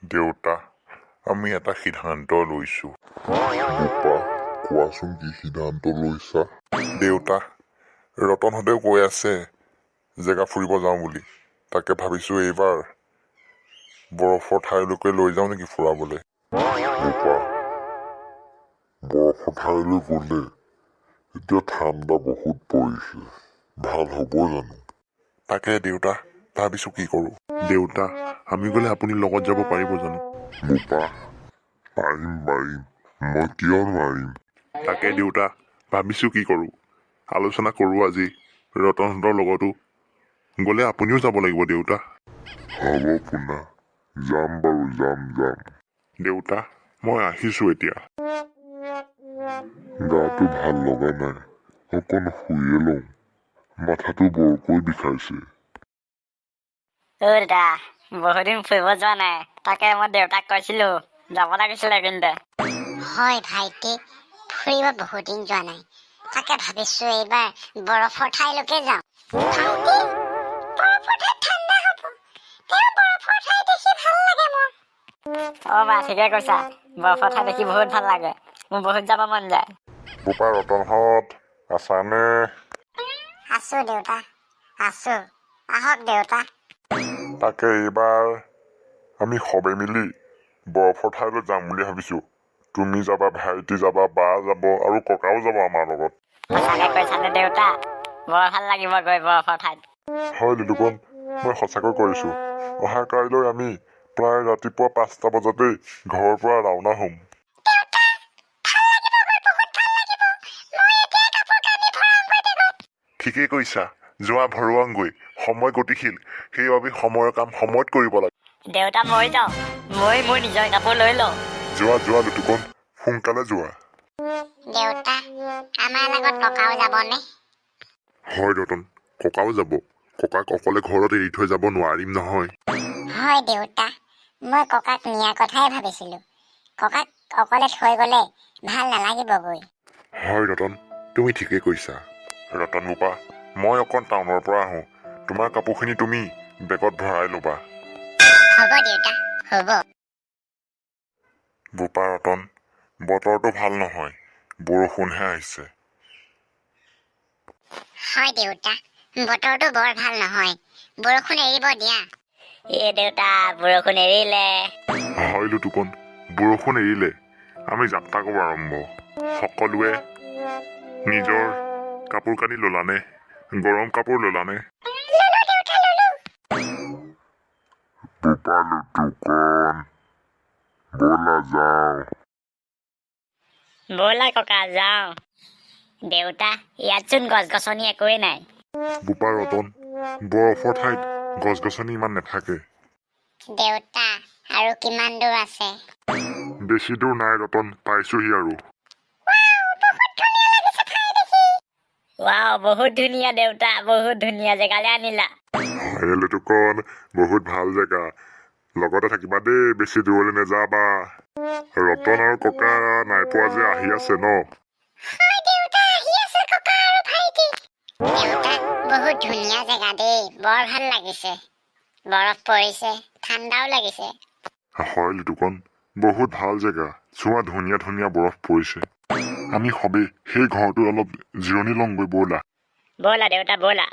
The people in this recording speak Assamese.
দেউতা, আমি এটা সিদ্ধান্ত লৈছোঁ। বোপা, কোৱাচোন কি সিদ্ধান্ত লৈছা? দেউতা, ৰতনহঁতেও কৈ আছে জেগা ফুৰিব যাওঁ বুলি। তাকে ভাবিছোঁ এইবাৰ বৰফৰ ঠাইলৈকে লৈ যাওঁ নেকি ফুৰাবলৈ। বোপা, বৰফৰ ঠাইলৈ গ'লে এতিয়া ঠাণ্ডা বহুত পৰিছে, ভাল হ'ব জানো? তাকে দেউতা, ভাবিছোঁ কি কৰোঁ। দেউতা, আমি গ'লে আপুনি লগত যাব পাৰিব জানো? বোপা, পাৰিম পাৰিম, মই কিয় নোৱাৰিম? তাকে দেউতা, ভাবিছোঁ কি কৰোঁ। আলোচনা কৰোঁ আজি ৰতনহঁতৰ লগতো। গ'লে আপুনিও যাব লাগিব দেউতা। হ'ব পোনা, যাম বাৰু, যাম যাম। দেউতা, মই আহিছোঁ এতিয়া। গাটো ভাল লগা নাই, অকণ শুইয়ে লওঁ, মাথাটো বৰকৈ বিষাইছে। অ দেউতা, বহুদিন ফুৰিব যোৱা নাই। তাকে মই দেউতাক কৈছিলো যাব লাগিছিলে কিন্তু। হয় ভাইটি, ফুৰিব বহুদিন যোৱা নাই। তাকে ভাবিছো এইবাৰ বৰফৰ ঠাইলৈকে যাওঁ। ভাইটি, বৰফৰ ঠাইত ঠাণ্ডা হ'ব, তেওঁ বৰফৰ ঠাই দেখি ভাল লাগে মোৰ। অ মা, ঠিকে কৈছা, বৰফৰ ঠাই দেখি বহুত ভাল লাগে, মোৰ বহুত যাব মন যায়। বোপা ৰতনহঁত আছানে? আছো দেউতা, আছো। আহক দেউতা। তাকে এইবাৰ আমি সবে মিলি বৰফৰ ঠাইলৈ যাম বুলি ভাবিছোঁ। তুমি যাবা, ভাইটি যাবা, বা যাব আৰু ককাও যাব আমাৰ লগত। সঁচাকে কৈছানে দেউতা? বৰ ভাল লাগিব গৈ বৰফৰ ঠাইত। হয় লিলুকন, মই সঁচাকৈ কৈছোঁ। অহা কাইলৈ আমি প্ৰায় ৰাতিপুৱা 5টা বজাতেই ঘৰৰ পৰা ৰাওনা হ'ম। ঠিকেই কৈছা, যোৱা ভৰোৱাংগৈ। সময় গতিশীল, সেইবাবে সময়ৰ কাম সময়ত কৰিব লাগে। দেউতা, মই যাওঁ, মই মোৰ নিজৰ কাপোৰ লৈ লওঁ। যোৱা যোৱা লুটুকন, সোনকালে যোৱা। দেউতা, আমাৰ লগত ককাও যাবনে? হয় ৰতন, ককাও যাব। ককাক অকলে ঘৰত এৰি থৈ যাব নোৱাৰিম নহয়। হয় দেউতা, মই ককাক নিয়াৰ কথাই ভাবিছিলো। ককাক অকলে থৈ গ'লে ভাল নালাগিবগৈ। হয় ৰতন, তুমি ঠিকেই কৈছা। ৰতন বোপা, মই অকণ টাউনৰ পৰা আহোঁ। তোমাৰ কাপোৰখিনি তুমি বেগত ভৰাই ল'বা। হ'ব দেউতা, হ'ব। বোপা ৰতন, বতৰটো ভাল নহয়, বৰষুণহে আহিছে। হয় দেউতা, বতৰটো বৰ ভাল নহয়, বৰষুণ এৰিব দিয়া। এ দেউতা, বৰষুণ এৰিলে। হয় লুটুকন, বৰষুণ এৰিলে। আমি যাত্ৰা কৰোঁ আৰম্ভ। সকলোৱে নিজৰ কাপোৰ কানি ল'লানে? গৰম কাপোৰ ল'লানে? বোপা লুটুকন, ব'লা যাওঁ। ব'লা ককা যাওঁ। দেউতা, ইয়াতচোন গছ গছনি একোৱেই নাই। বোপা ৰতন, বৰফৰ ঠাইত গছ গছনি ইমান নাথাকে। দেউতা, আৰু কিমান দূৰ আছে? বেছি দূৰ নাই ৰতন, পাইছোহি আৰু। ৱাও, বহুত ধুনীয়া দেউতা, বহুত ধুনীয়া জেগালৈ আনিলা। হয় লুটুকন, বহুত ভাল জেগা। লগতে থাকিবা দেই, বেছি দূৰলৈ নাযাবা। ৰতন আৰু ককা নাই পোৱা যে, আহি আছে ন? হয় দেউতা, আহি আছে ককা আৰু ভাইটি। দেউতা, বহুত ধুনীয়া জেগা দেই, বৰ ভাল লাগিছে। বৰফ পৰিছে, ঠাণ্ডাও লাগিছে। হয় লুটুকন, বহুত ভাল জেগা। চোৱা, ধুনীয়া ধুনীয়া বৰফ পৰিছে। আমি সবেই সেই ঘৰটো অলপ জিৰণি লওঁগৈ ব'লা। ব'লা দেউতা, ব'লা।